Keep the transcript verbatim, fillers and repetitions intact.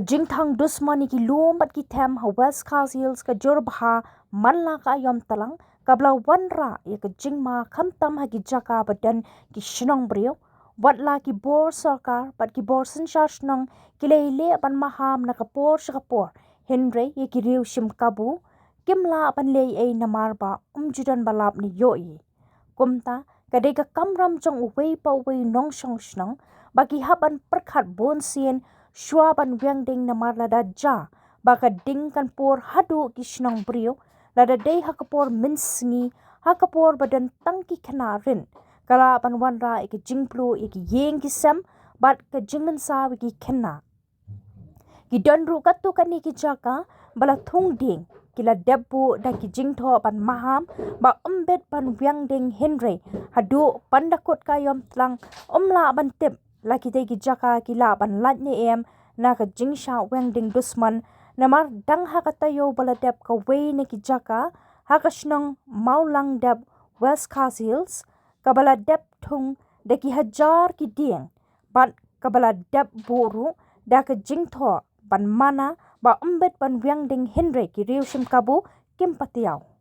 Jingthang dusmon ïa ki lum bad ki them ha West Khasi Hills ka jur bha man la ka aïom tlang, kaba la wanrah ïa ka jingma khamtam ha ki jaka ba don ki shnong briew. Wat la ki bor sorkar bad ki bor synshar shnong ki la ïaleh ban maham na ka por sha ka por, hynrei ïa ki riew shim kabu kim lah ban leh ei namar ba ym ju don ba lap ne ïohi. Kumta ka dei ka kamram jong uwei pa uwei nongshong shnong ba ki hap ban pyrkhat bun sien shuwa ban wiang ding, namar lada jia ba ka ding kan pur haduh ki shnong briew, lada dei ha ka por mynsngi, ha ka por ba don tang ki khynnah rit, ka lah ban wanrah ïa ka jingpluh ïa ki ïing ki sem bad ka jingmynsaw ïa ki khynnah. Ki don ruh katto katne ki jaka ba la thung dieng, ki la dep buh da ki jingthoh ban maham ba ym bit ban wiang ding, hynrei haduh ban da kut ka aïom tlang ym lah ban tip la kitei ki jaka ki lah ban lait ne em na ka jingshah wiang ding dusmon, namar dang ha ka taïew ba la dep kawei na ki jaka ha ka shnong Mawlangdep, West Khasi Hills, kaba la dep thung da ki hajar ki dieng bad kaba la dep buh ruh da ka jingthoh ban mana ba ym bit ban wiang ding, hynrei ki riew shim kabu kim patiaw.